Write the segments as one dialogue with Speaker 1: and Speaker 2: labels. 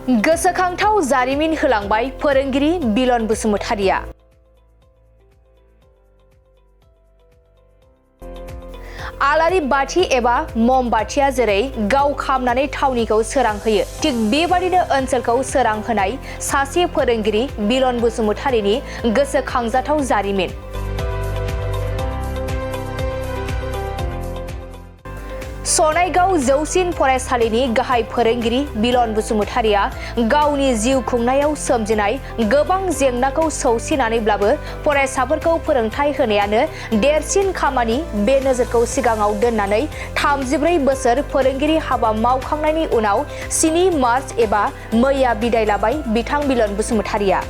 Speaker 1: गोसोखांथाव जारिमिन होलांबाय फोरोंगिरि बिलन बसुमतारिया। आलारि बाथि एबा मम बाथिया जेरै गाव खामनानै थावनिखौ सोरां होयो, थिग बेबादिनो ओनसोलखौ सोरां होनाय सासे फोरोंगिरि बिलन बसुमतारिनि गोसोखांजाथाव जारिमिन। सनाइगाव जौसिन फरायसालिनि गाहाय फोरोंगिरि बिलन बसुमतारिया गावनि जिउ खुंनायाव सोमजिनाय गोबां जेंनाखौ सौसिनानैब्लाबो फरायसाफोरखौ फोरोंथाय होनायानो देरसिन खामानि बे नोजोरखौ सिगाङाव दोननानै 34 बोसोर फोरोंगिरि हाबा मावखांनायनि उनाव 7 मार्च एबा मैया बिदाय लाबाय बिथां बिलन बसुमतारिया।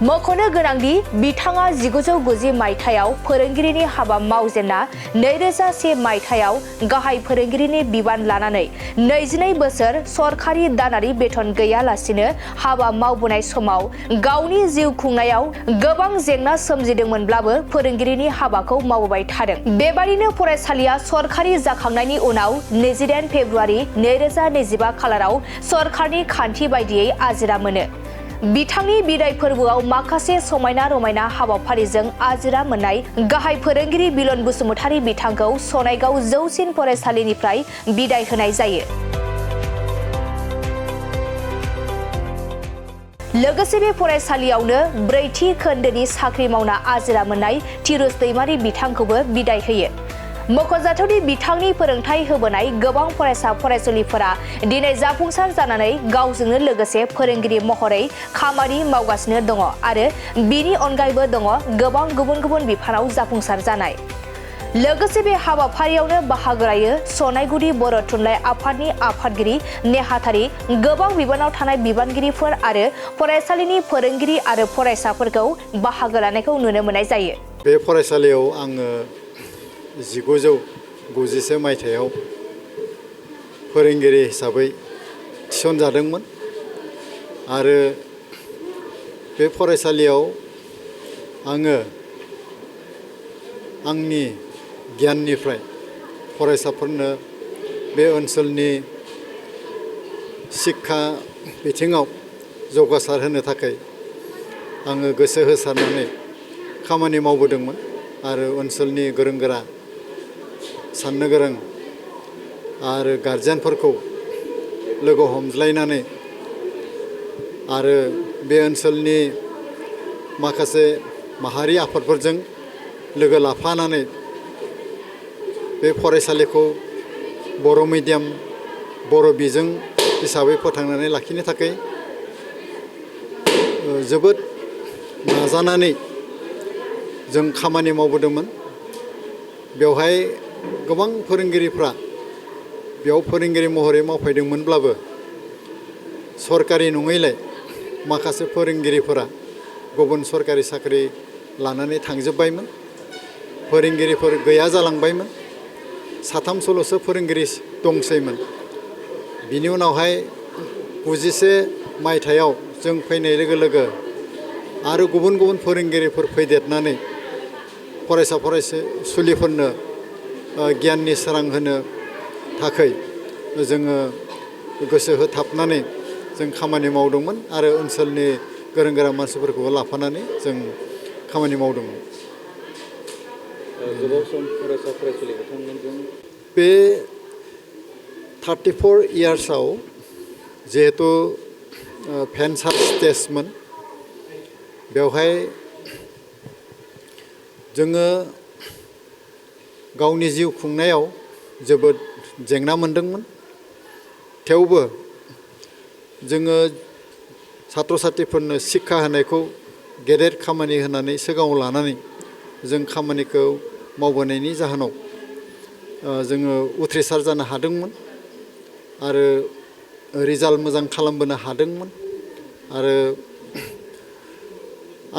Speaker 1: मख'नो गोनांदि बिथाङा 1990 मायथाइयाव फोरोंगिरिनि हाबा मावजेनना 2001 मायथाइयाव गाहाय फोरोंगिरिनि बिबान लानानै 22 बोसोर सरखारि दानारि बेथन गैयालासिनो हाबा मावबोनाय समाव गावनि जिउ खुंनायाव गोबां जेंना सोमजिदोंमोनब्लाबो फोरोंगिरिनि हाबाखौ मावबोबाय थादों। बेबादिनो फरायसालिया सरखारि जाखांनायनि उनाव 28 फेब्रुआरि 2025 खालाराव सरखारनि खान्थि बायदियै आजिरा मोनो। बिथांनि बिदाय फोरबोआव माखासे समायना रमायना हाबाफारिजों आजिरा मोननाय गाहाय फोरोंगिरि बिलन बसुमतारि बिथांखौ सनाइगाव जौसिन फरायसालिनिफ्राय बिदाय होनाय जायो। लोगोसे बे फरायसालियावनो 4थि खोन्दोनि साख्रि मावना आजिरा मोननाय थिरुज दैमारि बिथांखौबो बिदाय होयो। मख'जाथावदि बिथांनि फोरोंथाय होबोनाय गोबां फरायसा फरायसुलिफोरा दिनै जाफुंसार जानानै गावजोंनो लोगोसे फोरोंगिरि महरै खामानि मावगासिनो दङ आरो बिनि अनगायैबो दङ गोबां गुबुन गुबुन बिफानाव जाफुंसार जानाय। लोगोसे बे हाबाफारियावनो बाहागो लायो सनाइगुदि बर' थुनलाइ आफादनि आफादगिरि नेहाथारि, गोबां बिबानाव थानाय बिबानगिरिफोर आरो फरायसालिनि फोरोंगिरि आरो फरायसाफोरखौ बाहागो लानायखौ नुनो मोननाय जायो।
Speaker 2: बे फरायसालियाव आङो 1991 मायथाइयाव फोरोंगिरि हिसाबै थिसनजादोंमोन आरो बे फरायसालियाव आङो आंनि गियाननिफ्राय फरायसाफोरनो बे ओनसोलनि शिक्षा बिथिङाव जौगासार होनो थाखाय आङो गोसो होसारनानै खामानि मावबोदोंमोन आरो ओनसोलनि गोरों गोरा साननो गोरों आरो गारजेनफोरखौ लोगो हमज्लायनानै आरो बे ओनसोलनि माखासे माहारि आफादफोरजों लोगो लाफानानै बे फरायसालिखौ बर' मिडियाम बर' बिजों हिसाबै फोथांनानै लाखिनो थाखाय जोबोद नाजानानै जों खामानि मावबोदोंमोन। बेवहाय गोबां फोरोंगिरिफ्रा बेयाव फोरोंगिरि महरै मावफैदोंमोनब्लाबो सरकारि नङैलाय माखासे फोरोंगिरिफोरा गुबुन सरकारि साख्रि लानानै थांजोब्बायमोन, फोरोंगिरिफोर गैया जालांबायमोन, 3-4ल'सो फोरोंगिरि दंसैमोन। बिनि उनावहाय 91 मायथाइयाव जों फैनाय लोगो लोगो आरो गुबुन गुबुन फोरोंगिरिफोर फैदेरनानै फरायसा फरायसुलिफोरनो गियाननि सोरां होनो थाखाय जोङो गोसो होथाबनानै जों खामानि मावदोंमोन आरो ओनसोलनि गोरों गोरा मानसिफोरखौबो लाफानानै जों खामानि मावदोंमोन।
Speaker 3: गोबाव सम फरायसा फरायसुलि बिथांमोनजों
Speaker 2: बे 34 इयार्सआव जिहेतु भेन्सार स्टेजमोन, बेवहाय जोङो गावनि जिउ खुंनायाव जोबोद जेंना मोनदोंमोन। थेवबो जोङो सात्र साथ्रिफोरनो शिक्षा होनायखौ गेदेर खामानि होनानै सिगाङाव लानानै जों खामानिखौ मावबोनायनि जाहोनाव जोङो उथ्रिसार जानो हादोंमोन आरो रिजाल्ट मोजां खालामबोनो हादोंमोन। आरो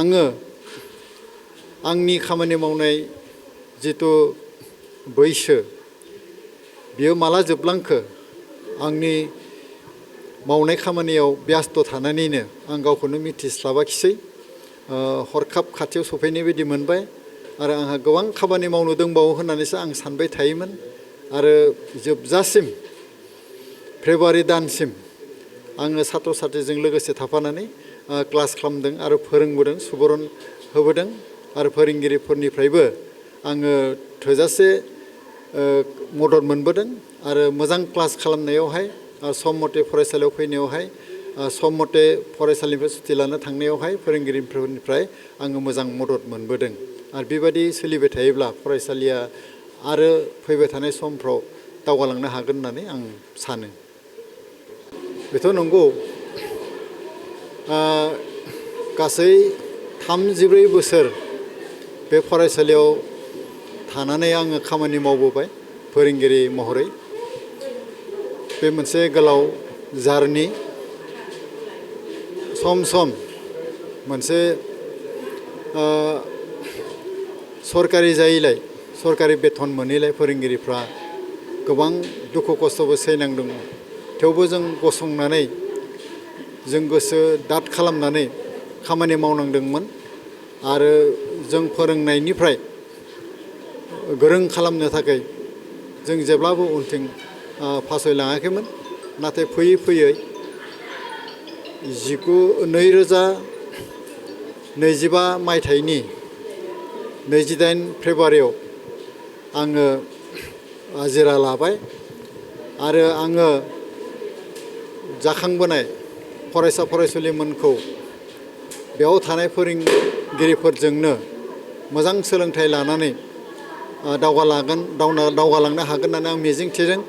Speaker 2: आङो आंनि खामानि मावनाय जिथु बैसो बियो माला जोबलांखो, आंनि मावनाय खामानियाव बेस्थ' थानानैनो आं गावखौनो मिथिस्लाबाखिसै। हरखाब खाथियाव सफैनाय बायदि मोनबाय आरो आंहा गोबां खामानि मावनो दंबावो होननानैसो आं सानबाय थायोमोन। आरो जोबजासिम फेब्रुवारि दानसिम आङो सात्र साथ्रिजों लोगोसे थाफानानै क्लास खालामदों आरो फोरोंबोदों सुबुरुन होबोदों आरो फोरोंगिरिफोरनिफ्रायबो आङो थोजासे मदद मोनबोदों आरो मोजां क्लास खालामनायावहाय सम मथे फरायसालियाव फैनायावहाय सम मथे फरायसालिनिफ्राय सुथि लानो थांनायावहाय फोरोंगिरिफोरनिफ्राय आङो मोजां मदद मोनबोदों आरो बेबायदि सोलिबाय थायोब्ला फरायसालिया आरो फैबाय थानाय समफ्राव दावगालांनो हागोन होननानै आं सानो बेथ' नंगौ गासै 34 बोसोर बे फरायसालियाव थानानै आङो खामानि मावबोबाय फोरोंगिरि महरै बे मोनसे गोलाव जार्नि सम सम मोनसे सरकारि जायैलाय सरकारि बेथन मोनैलाय फोरोंगिरिफ्रा गोबां दुखु खस्थ'बो सैनांदोंमोन थेवबो जों गसंनानै जों गोसो दाद खालामनानै खामानि मावनांदोंमोन आरो जों फोरोंनायनिफ्राय गोरों खालामनो थाखाय जों जेब्लाबो उनथिं फासयलाङाखैमोन नाथाय फैयै फैयै 2025 मायथाइनि 28 फेब्रुवारियाव आङो आजिरा लाबाय आरो आङो जाखांबोनाय फरायसा फरायसुलिमोनखौ बेयाव थानाय फोरोंगिरिफोरजोंनो मोजां सोलोंथाइ लानानै दावगालांनो हागोन होननानै आं मिजिंथिदों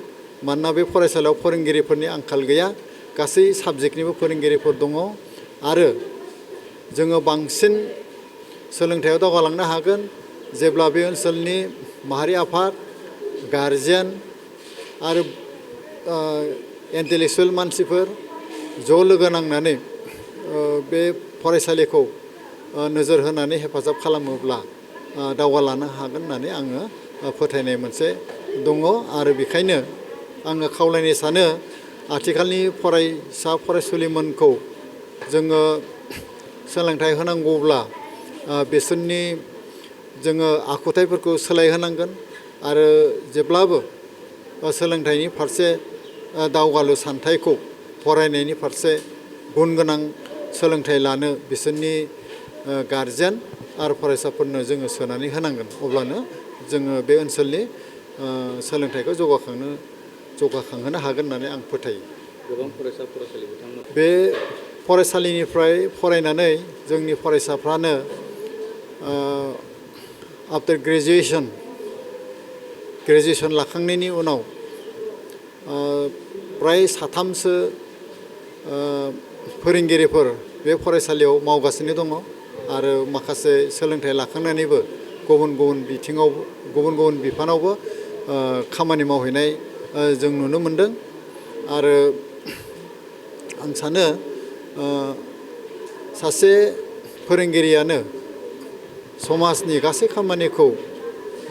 Speaker 2: मानोना बे फरायसालियाव फोरोंगिरिफोरनि आंखाल गैया गासै साबजेक्टनिबो फोरोंगिरिफोर दङ आरो जोङो बांसिन सोलोंथायाव दावगालांनो हागोन जेब्ला बे ओनसोलनि माहारि आफाद गार्जियान आरो इन्टेलेक्सुवेल मानसिफोर ज' लोगो नांनानै बे फरायसालिखौ नोजोर होनानै हेफाजाब खालामोब्ला दावगालांनो हागोन होननानै आङो फोथायनाय मोनसे दङ आरो बेखायनो आङो खावलायनो सानो आथिखालनि फरायसा फरायसुलिमोनखौ जोङो सोलोंथाइ होनांगौब्ला बिसोरनि जोङो आखुथाइफोरखौ सोलायहोनांगोन आरो जेब्लाबो सोलोंथाइनि फारसे दावगालु सानथाइखौ फरायनायनि फारसे गुन गोनां सोलोंथाइ लानो बिसोरनि गार्जियान आरो फरायसाफोरनो जोङो सोनानै होनांगोन अब्लानो जोङो बे ओनसोलनि सोलोंथाइखौ जौगाखांहोनो हागोन होननानै आं फोथायो
Speaker 3: गोबां फरायसा फरायसुलि बिथांमोन
Speaker 2: बे फरायसालिनिफ्राय फरायनानै जोंनि फरायसाफ्रानो आफ्टार ग्रेजुवेसन लाखांनायनि उनाव प्राय 3सो फोरोंगिरिफोर बे फरायसालियाव मावगासिनो दङ आरो माखासे सोलोंथाइ लाखांनानैबो गुबुन गुबुन बिथिङाव गुबुन गुबुन बिफानावबो खामानि मावहैनाय जों नुनो मोनदों आरो आं सानो सासे फोरोंगिरियानो समाजनि गासै खामानिखौ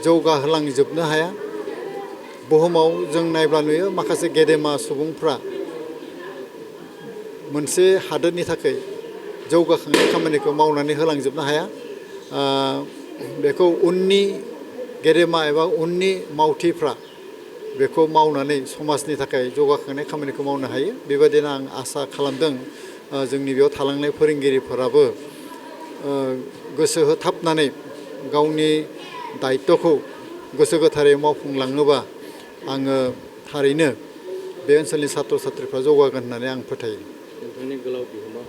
Speaker 2: जौगाहोलांजोबनो हाया बुहुमाव जों नायब्ला नुयो माखासे गेदेमा सुबुंफ्रा मोनसे हादोरनि थाखाय जौगाखांनाय खामानिखौ मावनानै होलांजोबनो हाया बेखौ उननि गेदेमा एबा उननि मावथिफ्रा बेखौ मावनानै समाजनि थाखाय जौगाखांनाय खामानिखौ मावनो हायो बेबायदिनो आं आसा खालामदों जोंनि बेयाव थालांनाय फोरोंगिरिफोराबो गोसो होथाबनानै गावनि दायित्वखौ गोसो गोथारै मावफुंलाङोबा आङो थारैनो बे ओनसोलनि सात्र साथ्रिफ्रा जौगागोन होननानै आं फोथायो
Speaker 3: नोंथांनि गोलाव बिहोमा